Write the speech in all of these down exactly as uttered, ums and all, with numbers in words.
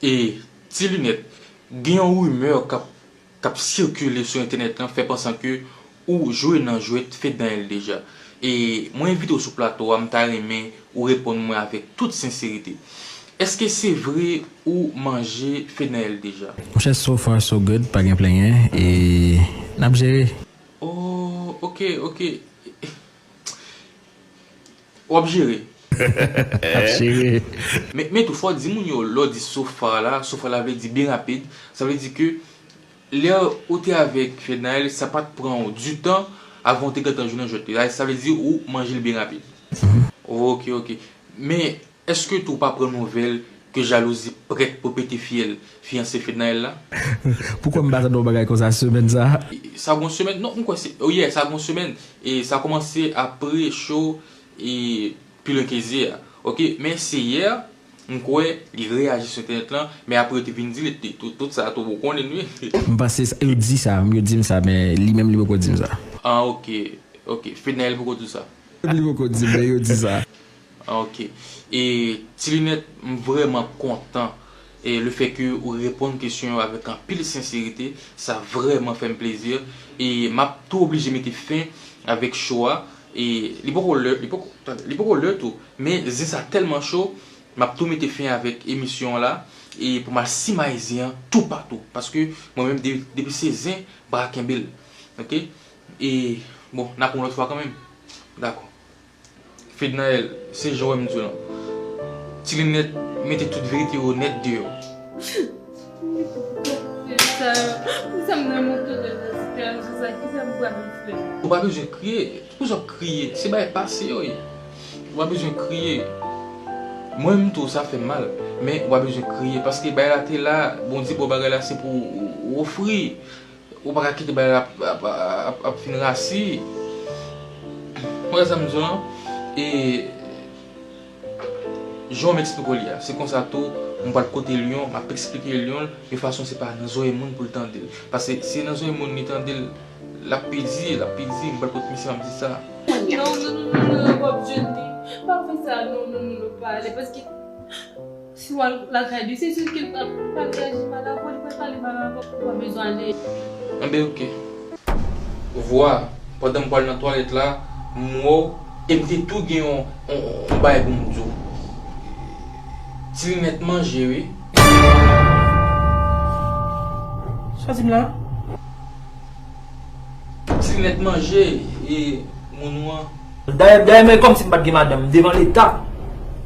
E, Ti Linèt, gen yon rimè k ap, k ap sikile sou entènèt lan, fè pansan ke ou jwe nan jwèt Fednaelle deja. E mwen envite w sou plato a, m ta renmen ou reponn mwen avèk tout senserite. Èske se vre ou manje Fednaelle deja? Monchè, so far so good, pa gen plenyen, e n ap jere. Oh, ok, ok. W ap jere. Ap jere. Men, men tou, fò w di moun yo, lè w di so far la, so far la vle di byen rapid. Sa vle di ke lè ou te avèk Fednaelle, sa pa t pran w ditan avan w te gentan jwe nan jwèt li. Sa vle di ou manje l byen rapid. Ok, ok. Men, èske tou w pa pran nouvèl ke jalouzi prèt pou pete fyèl fiyanse Fednaelle la? Poukwa m pa tande yon bagay konsa semèn sa a? Sa gon semèn? Non, m kwè se, oh yeah, sa gon semèn. E sa kòmanse apre show e Pilon Keze a. Ok, men se yè, m kwè li reyaji sou entènèt lan, men apre yo te vin di li, li, tout, tout sa tou, ou konnen wi. M panse sa, yo di sa, yo di m sa, men li menm li poko di m sa. Ah, ok, ok, Fednaelle poko di w sa. Li poko di m, men yo di sa. Ah, ok. E, Ti Linèt, m vrèman kontan e le fè ke ou reponn kesyon yo avèk anpil senserite, sa vrèman fè m plezi. E m ap tou oblije mete fen avèk show a. E li poko lè, li poko, tande, li poko lè tou, men zen sa tèlman cho, m ap tou mete fen avèk emisyon an la. E pou m al simaye zen an toupatou. Paske mwen menm, de-, depi se zen, m pa ka kenbe l. Ok? E, bon, n ap yon lòt fwa kanmenm. Dakò. Fednaelle, se jan w wè m di w lan. Ti Linèt mete tout verite yo nèt deyò. Sa yo, sa m nan moto de sitiyasyon sa, kisa m pral fè? Ou pa bezwen kriye. Poukisa w ap kriye? Se bagay pase yo ye. Ou pa bezwen kriye. Mwen menm tou, sa fè m mal. Men ou pa bezwen kriye. Paske bagay la te la, Bondye ba w bagay la, se pou ou, ou ofri. Ou pa ka kite bagay la ap, ap, ap, ap fin rasi. Ou wè sa m di w lan? E jan w met esplike w li a, se konsa tou, m pral kote Lyon, m ap esplike Lyon, yon fason se pa nan zòrèy moun pou l tande l. Paske si se nan zòrèy moun li tande l, l ap pèdi, l ap pèdi, m pral kote misye, m ap di sa. Non, non, non, non, non, non, w ap jwenn li. Pa fè sa, non, non, non, non, pa ale, paske si w al lakay li, se si ke l pral, pral reyaji mal avè w, li pral pale mal avè w, ou pa bezwen ale. Enben, ok. Vwa, pandan m pral nan twalèt la, m wè w, e m te tou gen yon, yon, yon bagay pou m di w. Ti Linèt manje, wi. Sa w di m la? Ti Linèt manje, e, moun ou an. Dayè, dayè, men kòmsi m pa t gen madanm. Devan Leta,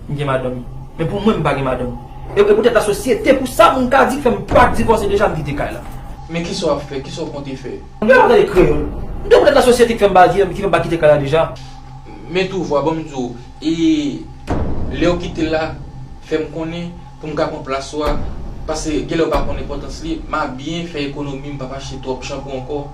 m gen madanm. Men pou mwen, m pa gen madanm. E, e poutèt lasosyete, pou sa moun ka di k fè m pa t divòse deja, m kite kay la. Men kisa w ap fè? Kisa w konte fè? M te pa tande kreyòl. M te poutèt lasosyete k fè m pa, ki, ki fè m pa kite kay la deja. Men tou, Vwa, ban m di w, e lè w kite l la, fè m konnen pou m ka pran plas ou a, paske genlè w pa konn enpòtans li, m a byen fè ekonomi, m p ap achte twòp chanpou ankò.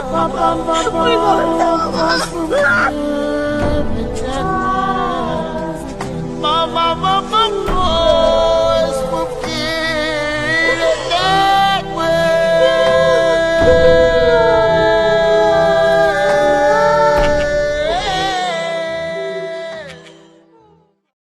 Papa, papa, papa.